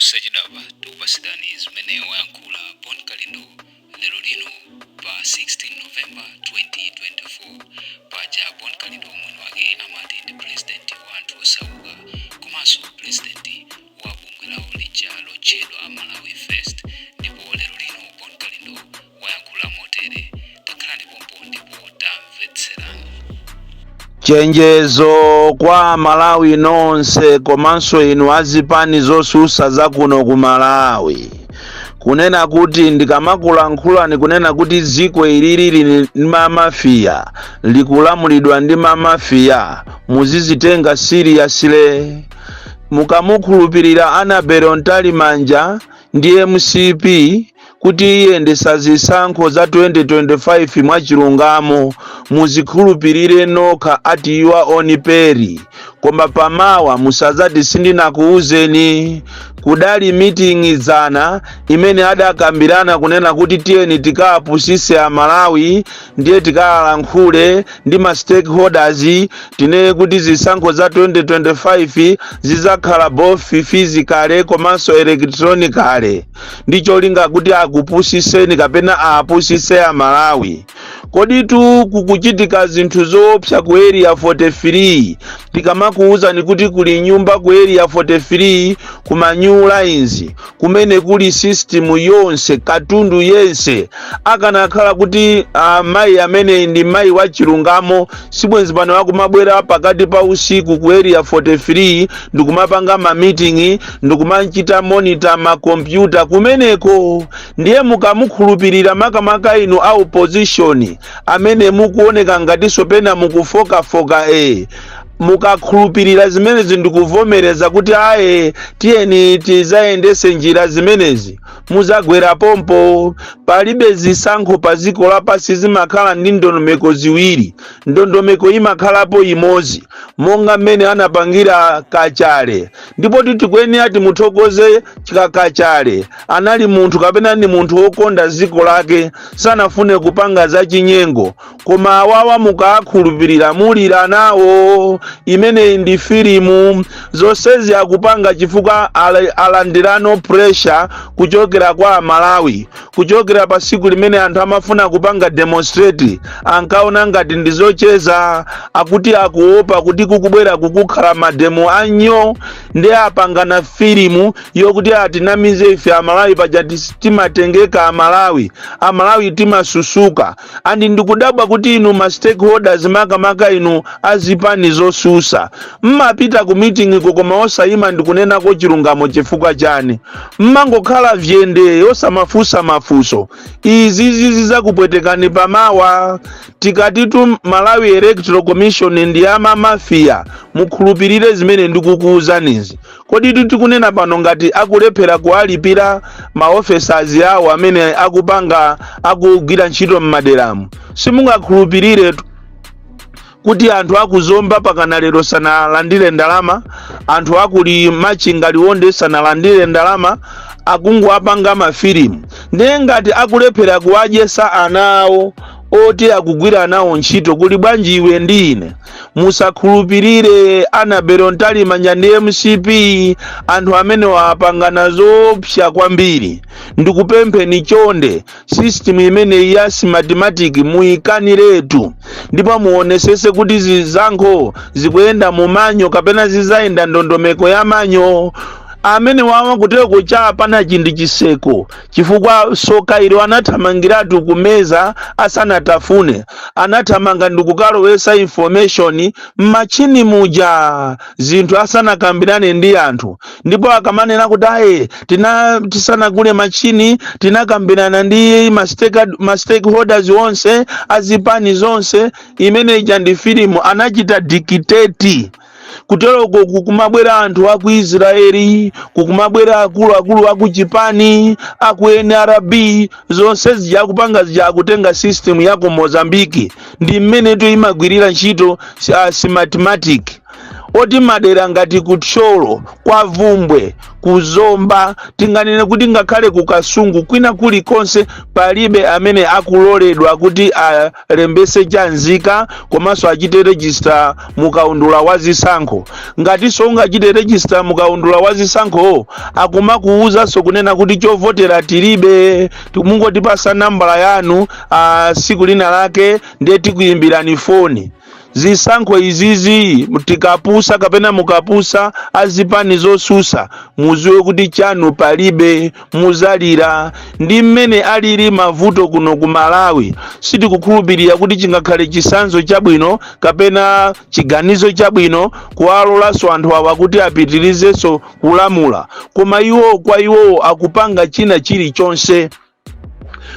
Posachedwapa tikupasirani zimene wayankhula Bon Kalindo lero lino pa 16 November 2024. Paja Bon Kalindo mwini wake amati ndi president wa anthu osauka komanso president wa bungwe lawo lija lotchedwa Malawi First, ndipo lero lino Bon Kalindo wayankhula motere. Takhalani pompo ndipo tamvetserani. Chenjezo kwa Malawi nonse komanso inu azipani zosusa zakuno ku Malawi, kunena kuti ndikamakulankhulani kunena kuti dziko ilili lili ndi mamafiya, likulamulidwa ndi mamafiya, muzizitenga seriously. Mukamukhulupirira Annabel Mtalimanja ndi MCP kuti iyendesa zisankho za 2025 mwachilungamo, muzikhulupirire nokha at your own peril, koma pamawa musadzati sindinakuuzeni. Kudali meeting dzana imene adakambirana kunena kuti tiyeni tikapusise Amalawi, ndiye tikalankhule ndi ma stakeholders, tinene kuti zisankho za 2025 zizakhala both physically komanso electronically, ndi cholinga kuti akupusiseni kapena apusise Amalawi. Koditu kukuchitika zinthu zoopsa ku Area 43. Tikamakuwuzani kuti kuli nyumba ku Area 43 kuma New Lines kumene kuli system yonse, katundu yense, akanakhala kuti mayi amene ndi mayi wa chilungamo, sibwenzi pano akumabwera pakati pa usiku ku Area 43 ndikumapanga ma meeting, ndikumachita monitor makompyuta kumeneko. Ndiye mukamukhulupirira, makamaka inu a opposition amene mukuoneka ngatinso pena mukufokafoka, mukakhulupirira zimenezi ndikuvomereza kuti aye, tiyeni tizayendese njira zimenezi, muzagwera pompo. Palibe zisankho pa dziko lapansi zimakhala ndi ndondomeko ziwiri. Ndondomeko imakhalapo imodzi, monga mmene anapangira Kachale. Ndipo tikuyenera timuthokoze Chikakachale, anali munthu kapena ndi munthu wokonda dziko lake, sanafune kupanga zachinyengo. Koma awawa mukakhulupirira, mulira nawo. Imeneyi ndi filimu. Zonsezi akupanga chifukwa alandirano pressure kuchokera kwa Amalawi. Kuchokera pa siku limene anthu amafuna kupanga demonstrate, ankaona ngati ndi zocheza. Akuti akuopa kuti kukubwera kukukhala ma demo anyo, ndi apangana filimu yokuti atinamize ife Amalawi. Paja timatengeka Amalawi, Amalawi timasusuka. And ndikudabwa kuti inu ma stakeholders, makamaka inu azipani zosusa, mmapita ku meeting ko koma osayima ndikunenako chilungamo. Chifukwa chani mmangokhala vyende osamafunsa mafunso? Izi zizakupwetekani pamawa. Tikatitu Malawi Electoral Commission ndi amamafiya, mukhulupirire zimene ndikukuwuzanizi. Kodi tikunena pano ngati akulephera kuwalipira ma officers awo amene akupanga, akugwira ntchito m'maderamo, simungakhulupirire kuti anthu akuzomba pakana lero sanalandire ndalama, anthu akuli Machinga, Liwonde sanalandire ndalama, akungowapanga mafilimu. Ndiye ngati akulephera kuwadyesa ana awo oti akugwira nawo ntchito, kuli bwanji iwe ndi ine? Musakhulupirire Annabel Mtalimanja ndi MCP. Anthu amene wapangana zoopsa kwambiri. Ndikupempheni chonde, system imeneyi ya Smartmatic muyikaniretu, ndipo muonesese kuti zisankho zikuyenda mu manual kapena zizayenda ndondomeko ya manual. Amene wawa kuteko chapana chindi chiseko, chifukwa soka ilo anathamangiratu kumeza asanatafune. Anathamanga ndikukalowesa information m'machini muja, zinthu asanakambirane ndi anthu. Ndipo akamanena kuti aye, tina tisanagule machini tinakambirana ndi ma stakeholders onse azipani zonse, imene ija ndi filimu. Anachita dictate kuteroko. Kukumabwera anthu aku Israeli, kukumabwera akuluakulu aku chipani, aku NRB, zonse zija akupanga zija akutenga system ya ku Mozambiki. Ndi mmenetu imagwirira ntchito Smartmatic. Oti madera ngati ku Thyolo, kwa Vumbwe, ku Zomba, tinganene kuti ngakhale ku Kasungu, kwina kulikonse palibe amene akuloledwa kuti alembese chanzika komanso achite register mukaundula wa zisankho. Ngatinso ungachite register mukaundula wa zisankho, akumakuwuzanso kunena kuti chovotera tilibe, mungotipasa nambala yanu siku lina lake ndiye tikuyimbirani foni. Zisankho izizi tikapusa kapena mukapusa azipani zosusa, muziwe kuti chanu palibe, muzalira. Ndi mmene alili mavuto kuno ku Malawi, sitikukhulupirira kuti chingakhale chisanzo chabwino kapena chiganizo chabwino kuwalolanso anthu awa kuti apitirizenso kulamula. Koma iwo kwa iwowo akupanga china chilichonse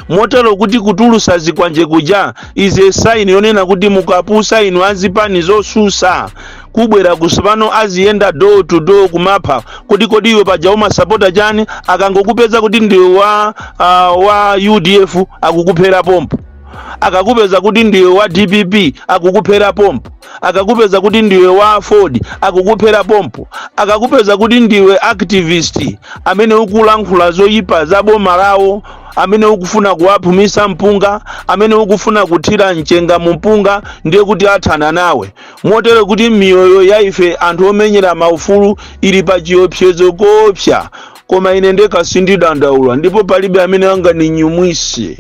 motero kuti kutulusa zikwanje kuja is a sign yonena kuti mukapusa inu azipani zosusa, kubwera kusopano aziyenda door to door kumapha. Kuti kodi iwe paja umasapota chani? Akangokupeza kuti ndiwe wa UDF, akukuphera pompo. Akakupeza kuti ndiwe wa DPP, akukuphera pompo. Akakupeza kuti ndiwe wa Aford, akukuphera pompo. Akakupeza kuti ndiwe activist amene ukulankhula zoyipa za boma lawo, amene ukufuna kuwaphumisa mpunga, amene ukufuna kuthira mchenga mu mpunga, ndiye kuti athana nawe. Motero kuti miyoyo ya ife anthu omenyera maufulu ili pa chiopsezo koopsa. Koma ine ndekha sindidandaula, ndipo palibe amene angandinyumwise.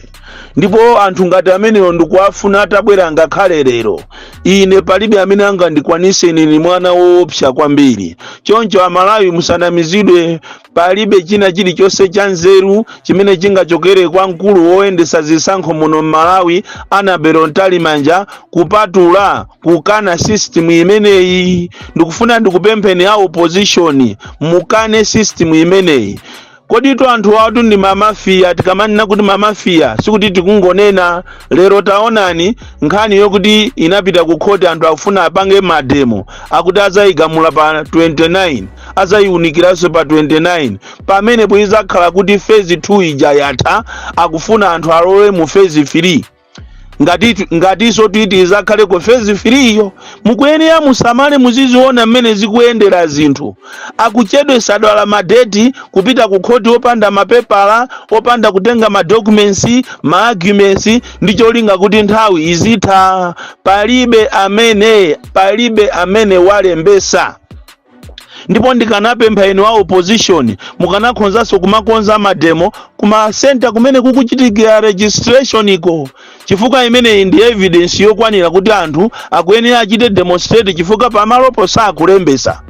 Ndipo anthu ngati amenewo ndikuwafuna atabwera ngakhale lero. Ine palibe amene angandikwanise, ine ni mwana woopsa kwambiri. Choncho Amalawi, musanamizidwe. Palibe china chilichonse cha nzeru chimene chingachokere kwa mkulu woyendesa zisankho muno m'Malawi, Annabel Mtalimanja, kupatula kukana system imeneyi. Ndikufuna ndikupempheni a opposition, mukane system imeneyi. Koditu anthu atu ndi mamafiya. Tikamanena kuti mamafiya, sikuti tikungonena. Lero taonani nkhani yokuti inapita ku khoti, anthu akufuna apange mademo, akuti azayigamula pa 29, azayiwunikiranso pa 29. Pamenepo izakhala kuti phase 2 ija yatha, akufuna anthu alowe mu phase 3. Ngatinso titi izakhale ku phase 3 iyo, mukuyenera musamale, muziziona mmene zikuyendera zinthu. Akuchedwesa dwala madeti, kupita ku khoti opanda mapepala, opanda kutenga ma documents, ma arguments, ndi cholinga kuti nthawi izitha. Palibe amene walembesa. Ndipo ndikanapempha inu a opposition, mukanakhonzanso kumakonza mademo kuma center kumene kukuchitikira registration iko, chifukwa imeneyi ndi evidence yokwanira kuti anthu akuyenera achite demonstrate, chifukwa pamalopo sakulembesa.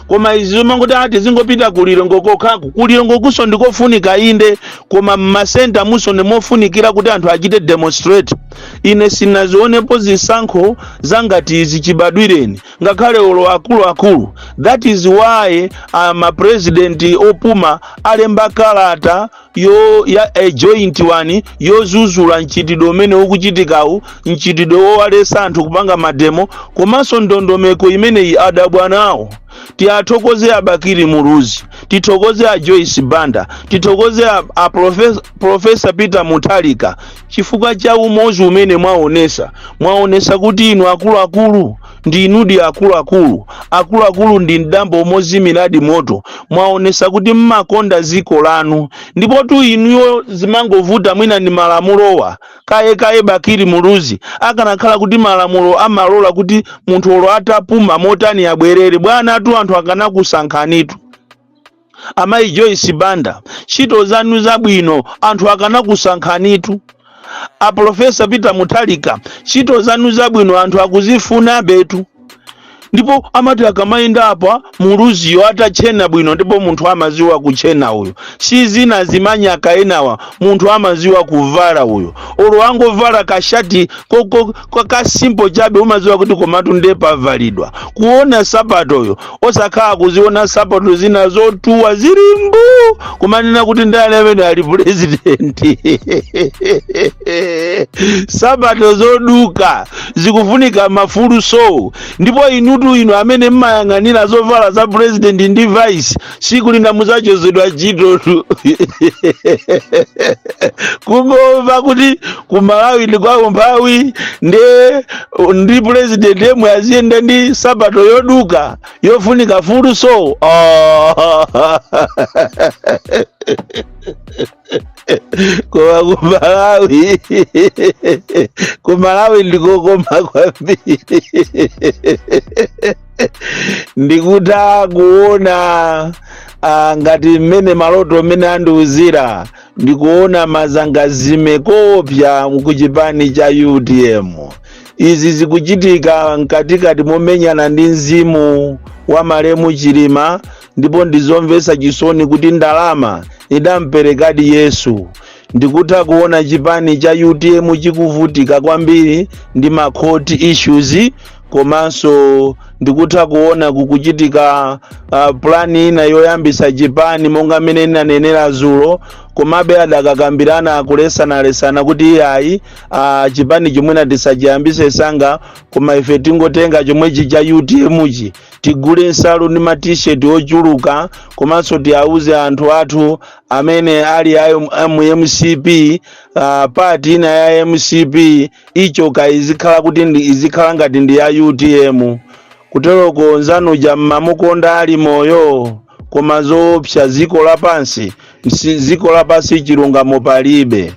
Koma izi zomangoti ati zingopita kulilongo kokhaku, kulilongo kuso ndikofunika inde, koma mmasenta muso ndimofunikira kuti anthu achite demonstrate. Ine sinazionepo zisankho zangati izi chibadwireni, ngakhale olo akuluakulu. That is why mapresident opuma alemba kalata yo ya a joint one yozuzula mchitidwe umene ukuchitikawu, mchitidwe wowalesa anthu kupanga mademo komanso ndondomeko imeneyi. Adabwa nawo. Tiyathokoze a Bakili Muluzi, tithokoze a Joyce Banda, tithokoze a Professor Peter Mutharika chifukwa cha umodzi umene mwaonesa. Mwaonesa kuti inu akuluakulu ndi inudi akuluakulu. Akuluakulu ndi mdambo umozimiradi moto. Mwaonesa kuti mmakonda dziko lanu. Ndipo tu inuyo zimangovuta mwina ndi malamulowa. Kaye kaye Bakili Muluzi akanakhala kuti malamulo amalola kuti munthu olo atapuma motani abwerere, bwana tu anthu akanakusankhanitu. Amayi Joyce Banda, ntchito zanu zabwino, anthu akanakusankhanitu. A Professor Peter Mutharika, ntchito zanu zabwino anthu akuzifuna betu. Ndipo amati akamayenda apa Muluziyo atachena bwino, ndipo munthu amaziwa kuchena uyo, si zina zimanyaka enawa. Munthu amaziwa kuvala uyo, olo angovala kashati ka simple chabe, umaziwa kuti komatu ndiye pavalidwa. Kuona sapatoyo, osakhala kuziona sapato zina zotuwa zili mbu, kumanena kuti ndani amene ali president. Sapato zoduka zikufunika mafuluso. Ndipo inutu Inutu inu amene mmayang'anira zovala za president ndi vice, siku lina muzachotsedwa ntchitotu. Kungomva kuti ku Malawi ndi kwa umphawi, ndi president yemwe aziyenda ndi nsapato yoduka yofunika fuluso, oh. Koma ku Malawi ndikokoma kwambiri. Ndikutha kuona ngati mmene maloto mmene andiuzira, ndikuona mazangazime koopsa ku chipani cha UTM. Izi zikuchitika mkatikati momenyana ndi mzimu wa malemu Chilima, ndipo ndizomvetsa chisoni kuti ndalama idamperekadi Yesu. Ndikutha kuona chipani cha UTM chikuvutika kwambiri ndi ma court issues, komanso ndikutha kuona kukuchitika plan ina yoyambisa chipani monga mmene inanenera zulo. Komabe adakakambirana, akulesanalesana kuti iyayi, chipani chomwena tisachiyambise sanga, koma ife tingotenga chomwechi cha UTM chi, tigule nsalu ndi ma T-shirt ochuluka, komanso tiauze anthu athu amene ali ayo mu MCP, party ina ya MCP ichoka, izikhala kuti izikhala ngati ndi ya UTM. Kuteroko nzanuja mmamukonda ali moyo, koma zoopsa ziko lapansi, ziko lapansi chilungamo palibe.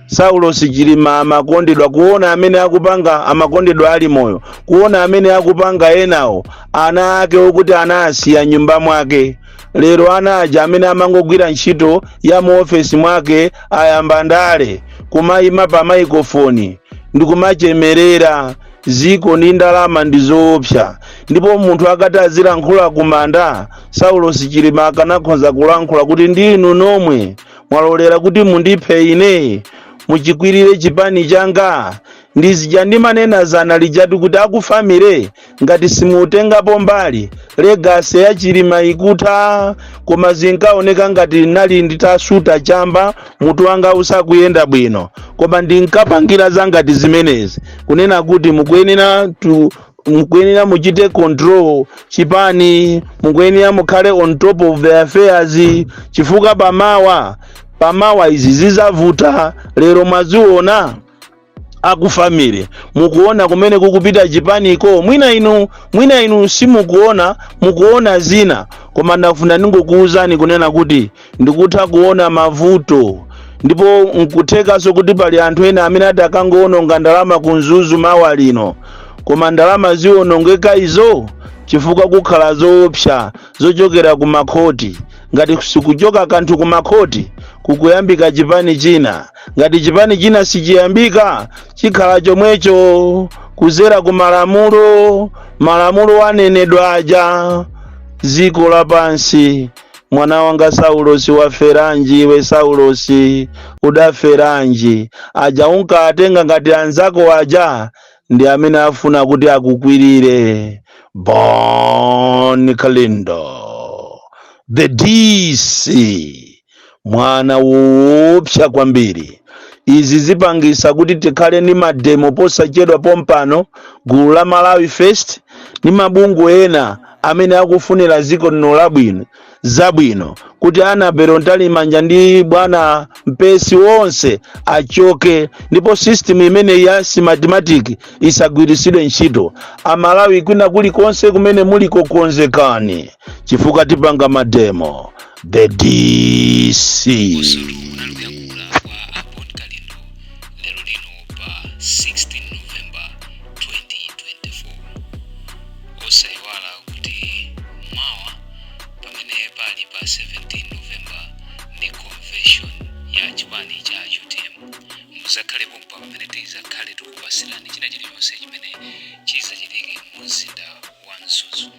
Saulo Chilima amakondedwa, kuona amene akupanga, amakondedwa ali moyo, kuona amene akupanga enawo, ana ake okuti anasiya nyumba mwake, lero ana aja amene amangogwira ntchito ya mu ofesi mwake ayamba ndale, kumayima pa microphone ndikumachemerera. Ziko ndi ndalama ndi zoopsa, ndipo munthu akati azilankhula kumanda, Saulo Chilima akanakhoza kulankhula kuti ndinu nomwe mwalolera kuti mundiphe ine, muchikwirire chipani changa. Ndizija ndimanena zana lijatu kuti aku family ngati simutengapo mbali, legacy ya Chilima ikutha. Koma zinkaoneka ngati nali nditasuta chamba, mutu wanga usakuyenda bwino, koma ndinkapangira zangati zimenezi kunena kuti mukuyenera muchite control chipani, mukuyenera mukhale on top of the affairs, chifukwa pamawa izi zizavuta. Lero mwaziona aku family, mukuona kumene kukupita chipaniko. Mwina inu simukuona, mukuona zina, koma ndafuna ndingokuwuzani kunena kuti ndikutha kuona mavuto, ndipo nkuthekanso kuti pali anthu ena amene ati akangoononga ndalama ku Mzuzu mawa lino, koma ndalama ziwonongeka izo chifukwa kukhala zoopsa zochokera ku makhoti. Ngati sikuchoka kanthu ku makhoti, kukuyambika chipani china. Ngati chipani china sichiyambika, chikhala chomwecho kuzera ku malamulo. Malamulo anenedwa aja. Dziko lapansi, mwana wanga Saulosi, waferanji iwe? Saulosi, udaferanji? Aja unkatenga ngati anzako aja ndi amene afuna kuti akukwirire. Bon Kalindo, the DC, mwana woopsa kwambiri. Izi zipangisa kuti tikhale ndi ma demo posachedwa pompano. Gulu la Malawi First ndi mabungwe ena amene akufunira dziko lino labwino zabwino, kuti Annabel Mtalimanja ndi bwana Mpesi wonse achoke, ndipo system imene ya Smartmatic isagwiritsidwe ntchito. Amalawi kwina kulikonse kumene muliko, konzekani chifukwa tipanga ma demo. The DC. Kusulu kunali kuyankhula kwa a Bon Kalindo lero lino pa 16 November 2024. Osayiwala kuti mawa pamene pali pa 17 November ndi convention ya chipani cha UTM. Muzakhalepo pamene tizakhale tikupasirani china chilichonse chimene chizachitike mu mzinda wa Mzuzu.